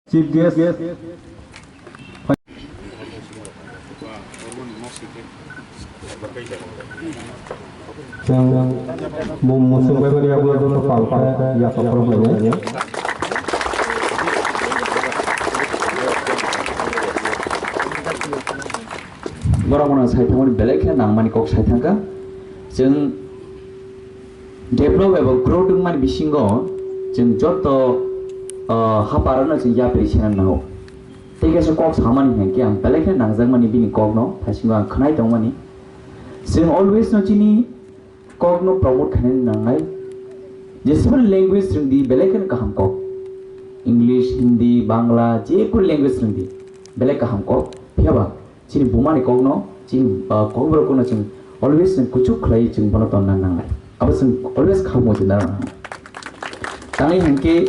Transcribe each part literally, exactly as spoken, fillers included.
Chief guest. Chwng mung musung bai mani yagulo joto pal khe yakokrok lainai. Borok no sai thangmani belai khe nangmani kok sai thangkha. Chwng develop eba growth wngmani bisingo chwng joto, ah, haparano chwng yapri sena nango. Tei kaisa kok samani hinkhe ang belai khe nangjakmani bini kokno thaisingo ang khwnai tongmani. Chwng always no chini kokno promote khainani nangnai. Jeseboni language rwngdi belai kheno kaham kok. English, Hindi, Bangla, jekunu language rwngdi belai kaham kok. Phiyaba chini bumani kokno, chini, ah, kokborokno chwng always chwng kuchuk khlaiwi chwng bono tonna nangnai. Abo chwng always kha muchung nangnai. Tangwi hinkhe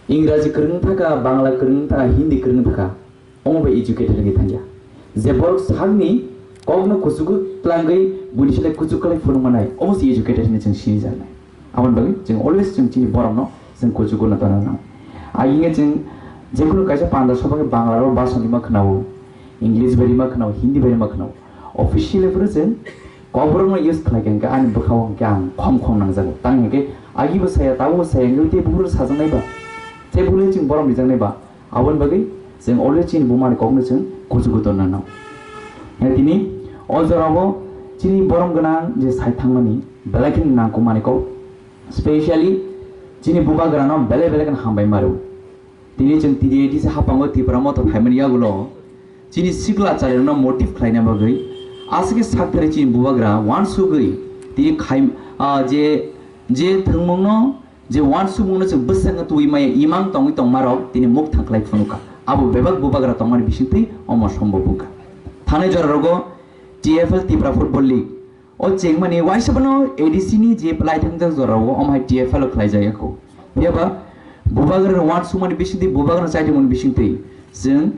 Ingraji kwrwng thaka, Bangla kwrwng thaka, Hindi kwrwng thaka, omo bai educated wngwi thangya. Je borok sakni kokno kuchugo twlangwi buini slai kuchuk khlai phunukmanai, omo se educated hinwi chwng sinijaknai. Aboni bagwi chwng always chwng chini borokno chwng kuchugo no tongna nango. Agini chwng jekunu kaisa panda soba khe Bangla rok basonima khwnao, English bai rima khwnao, Hindi bai rima khwnao. Officially phuru chwng kokborokno use khlai khe hinkhe ani bwkhao hinkhe ang khom khom nangjago. Tang hinkhe agibo saya, tabukbo saya hinkhe tei buphuru sajaknai ba. Tei buphuru chwng borom rijaknai ba. Aboni bagwi chwng always chini bumani kokno chwng kuchugo tonna nango. Hai tini o jorao chini borom gwnang je sai thangmani belai kheno nangkukmani kok, specially chini bubagrano belai belai kheno hambai maro. Tini chwng T D I D C haphango Tipra Motha phaimani yagulo chini sikla chalairokno motive khlaina bagwi aswk khe sakthari chini bubagra uansugwi tini khai, ah, je, je thwngmungno, je uansukmungno chwng bwskango twiwi maya imang tongwi tongmarok tini mukthang khlai phunukha. Abo bebak bubagra tongmani bisingtwi omo sombob wngkha. Thanai jorarogo T F L, Tipra Football League, o chengmani waisa phano A D C ni je phlai thangjak jorao omo hai T F L o khlaijak ya kho. Phiyaba bubagrano uansukmani bisingtwi, bubagrano chaitokmani bisingtwi chwng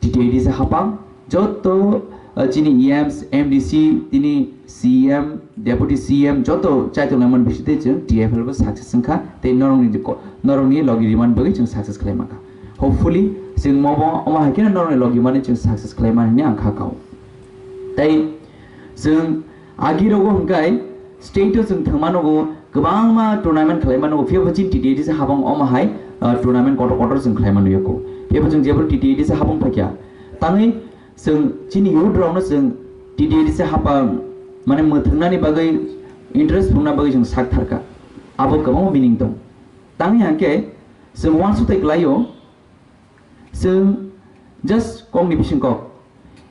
T T A D C haphang joto, ah, chini E Ms, M D C, tini C M, Deputy C M joto chaitoknaimani bisingtwi chwng T F L bo success wngkha tei norokni je ko-, norokni logi rimani bagwi chwng success khlai mankha. Hopefully chwng mobo omo hai kheno norokni logi mani chwng success khlai mani hinwi ang kha kao. Tei chwng agirogo hwnkhe state o chwng thwngmanogo kwbangma tournament khlai manogo, phiyaba chini T T A D C habang omo hai, ah, tournament kotor kotor chwng khlai mano yako. Phiyaba chwng jebro T T A D C habang phaikha, tangwi chwng chini youth rokno chwng T T A D C hapang mane mwthwngnani bagwi interest phunukna bagwi chwng sak tharkha. Abo kwbangma meaning tong. Tangwi hwnkhe chwng uansuk tei kwlaio. Chwng just kokni bising kok,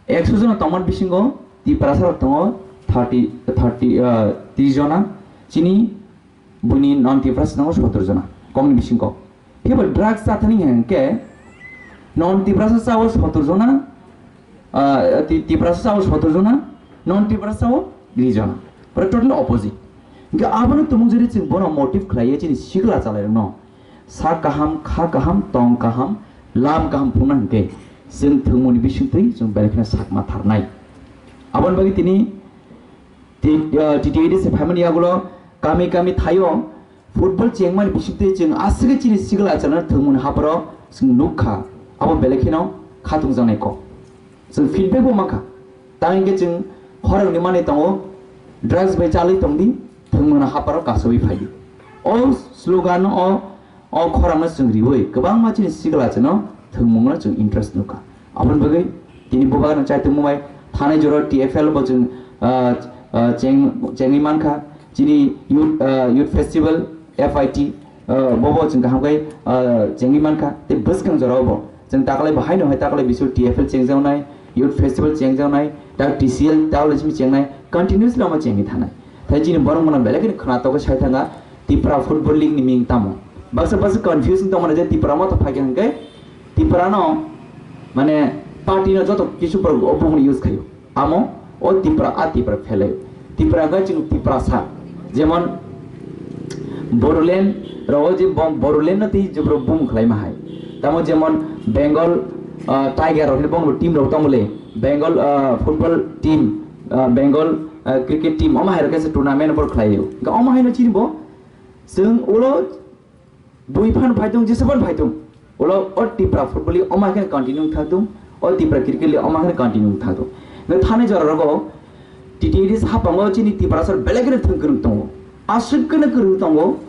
ekso jona tongmani bisingo Tiprasa rok tongo thirty, thirty, ah, tris jona, chini buini non Tiprasa tongo sotor jona kokni bising kok. Phiya bo drugs chathani hwnkhe non Tiprasa chao sotor jona, ah, Ti-, Tiprasa chao sotor jona, non Tiprasa chao tris jona. Pura totally opposite. Hwnkhe abono tumung jari chwng bono motive khlaiya chini sikla chalairokno. Sa kaham, kha kaham, tong kaham, lam kaham phunukna hwnkhe chwng thwngmungni bisingtwi chwng belai kheno sakma tharnai. Aboni bagwi tini T-, ah, T T A D C phaimani yagulo kami kami thaio football chengmani bisingtwi chwng aswkhe chini sikla chalairokno thwngmungni hapharo chwng nukha, abo belai kheno khatungjaknai kok. Chwng feedback bo mankha. Tang hwnkhe chwng khorang ni manwi tongo, drugs bai chalwi tongdi, thwngmungno hapharo kasawi phaidi. O slogan o, o khorang no chwng riwi kwbangma chini sikla chwngno thwngmungno chwng interest nukha. Aboni bagwi tini bubagrano chaitongmung bai thanai jora T F L bo chwng, ah, ah, cheng-, chengwi mankha. Chini youth, ah, youth festival, F I T, ah, bobo chwng kaham khe, ah, chengwi mankha. Tei bwskang jorao bo chwng taklai bo haino hai taklai bisu T F L chengjaknai, youth festival chengjaknai, tak T C L taklai simi chengnai, continuously omo chengwi thanai. Thai chini borok mano belai kheno khwnatok khe sai thangkha Tipra Football League ni ming tamo. Baksa baksa confuse wng tongmani je Tipra Motha phaikha hwnkhe Tipra no mane party no joto kisu borok o bukhuk no use khaio. Amo o Tipra, a Tipra phelai. Tipra wngkha chwng Tiprasa. Jemon Bodoland rogo je bom Bodoland no tei jebro bum khlaima hai. Tamo jemon Bengal, ah, Tiger rok ni bom team rok tongmole. Bengal, ah, football team, ah, Bengal, ah, cricket team omo hai rok kaisa tournament bor khlaio. Ga omo hai no chini bo chwng ulo bui phan phaitung, jesa phan phaitung. Ulo o Tipra football li oma khe continue thangtung, o Tipra cricket li oma khe continue thangtung. Nang thani jora rogo T T A D C hapango chini Tiprasa belai kheno thwngkwrwng tongo. Aswk kheno kwrwng tongo.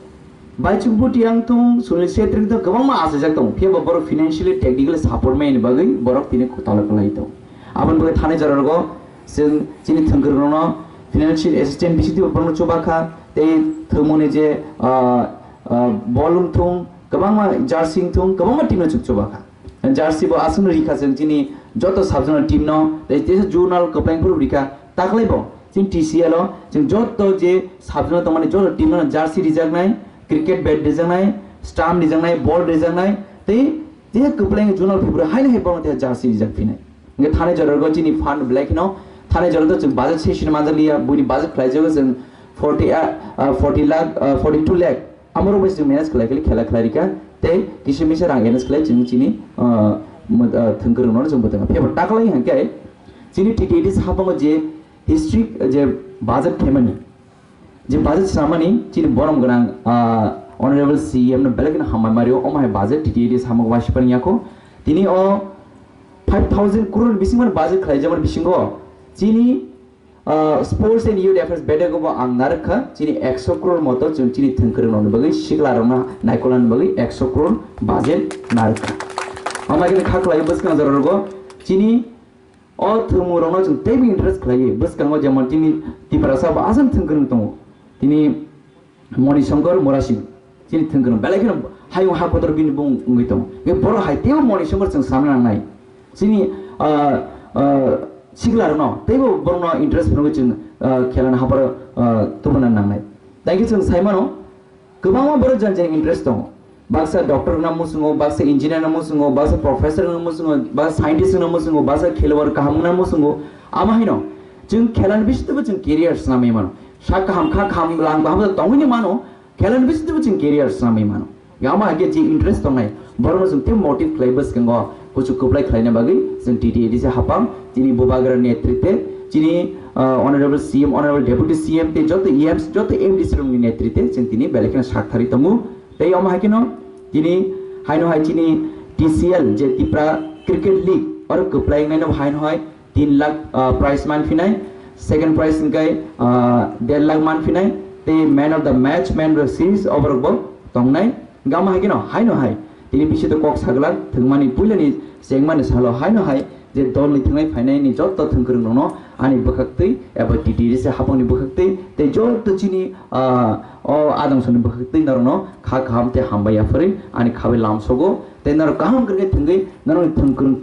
Baichung Bhutia wngthung, Sunil Chhetri wngthung, kwbangma achaijak tongo. Phiya bo borok financially, technically support mani bagwi borok tini kwtal kwlai tongo. Aboni bagwi thani jora rogo chwng chini thwngkwrwng rokno financial assistance bisi twibo borokno chuba kha. Tei thwngmungni je, ah, ah, bol wngthung, kwbangma jersey wngthung, kwbangma team no chwng chuba kha. Jersey bo aswkno rikha chwng chini joto subzonal team no, tei teisa zonal kwpleng phuru rikha. Taklai bo chini T C L o chwng joto je subzonal tongmani joto team no jersey rijaknai, cricket bat rijaknai, stump rijaknai, ball rijaknai, tei teisa kwpleng zonal phuru haino hai borokno teisa jersey rijak phinai. Hingke thani jora rogo chini fund belai kheno thani jora to chwng budget session manjak liya, buini budget khlai jago chwng forty, ah, ah, forty lakh, ah, forty two lakh. Amoro bai chwng manage khlai khlai khela khlai rikha, tei kisa misa rang arrange khlai chwng chini, ah, mw-, ah, thwngkwrwng no chwng bwtwng. Phiya bo taklai hwnkhe chini T T A D C hapango je history, je budget khaimani, je budget swnamani chini borom gwnang, ah, Honorable C M no belai kheno hambai mario, omo hai budget T T A D C hapango waisipani yako. Tini o five thousand crore bisingo budget khlai jamani bisingo chini Ah, Sports and Youth Affairs bedek bo ang narwkha, chini ekso crore moto chwng chini thwngkwrwng rokni bagwi, sikla rokno naikolna bagwi ekso crore budget narwkha. Ama khe kha khlai bwskang jora rogo chini o thwngmung rokno chwng teibo interest khlai bwskango, jemon chini Tiprasa bo aswk thwngkwrwng tongo. Tini Moni Shankar Murasing, chini thwngkwrwng belai kheno hayung ha kotor bini bung wngwi tongo. Be borok hai teibo Moni Shankar chwng sana nangnai. Chini, ah, ah, siklarno teibo borokno interest phunugwi chwng, ah, khelana haparo, ah, tubuna nangnai. Thank you, chwng saimano kwbangma borok jan jan interest tongo. Baksa doctor wngna muchungo, baksa engineer wngna muchungo, baksa professor wngna muchungo, baksa scientist wngna muchungo, baksa khelwar kaham wngna muchungo. Ama haino chwng khelani bisingtwibo chwng career swnamwi mano. Sak kaham, kha kaham, lang kaham tongwini mano. Khelani bisingtwibo chwng career swnamwi mano. Gama hake je interest tongnai, borokno chwng tei motive khlai bwskango kuchuk kwplai khlaina bagwi chwng T T A D C hapang chini Bubagra netrite, chini, ah, Honorable C M, Honorable Deputy C M tei joto E Ms, joto M D C rokni netrite chwng tini belai kheno sak thari tongo. Tei omo hai kheno tini haino hai chini T C L je Tipra Cricket League oro kwplai wngnai no haino hai tin lakh, ah, prize man phinai, second prize hingkai, ah, der lakh man phinai, tei man of the match, man of the series oborok bo tongnai. Gama hai kheno haino hai tini bisingo kok saglak thwngmani puilani chengmani salo haino hai je dol ni thwngnai phainai ni jotto thwngkwrwng rokno ani bwkhaktwi eba T T A D C hapangni bwkhaktwi tei jotto chini, ah, o adamsoni bwkhaktwi norokno kha kaham tei hambai yapharwi ani khabai lamsogo tei norok kaham kwrwngkhe thwngwi norokni thwngkwrwng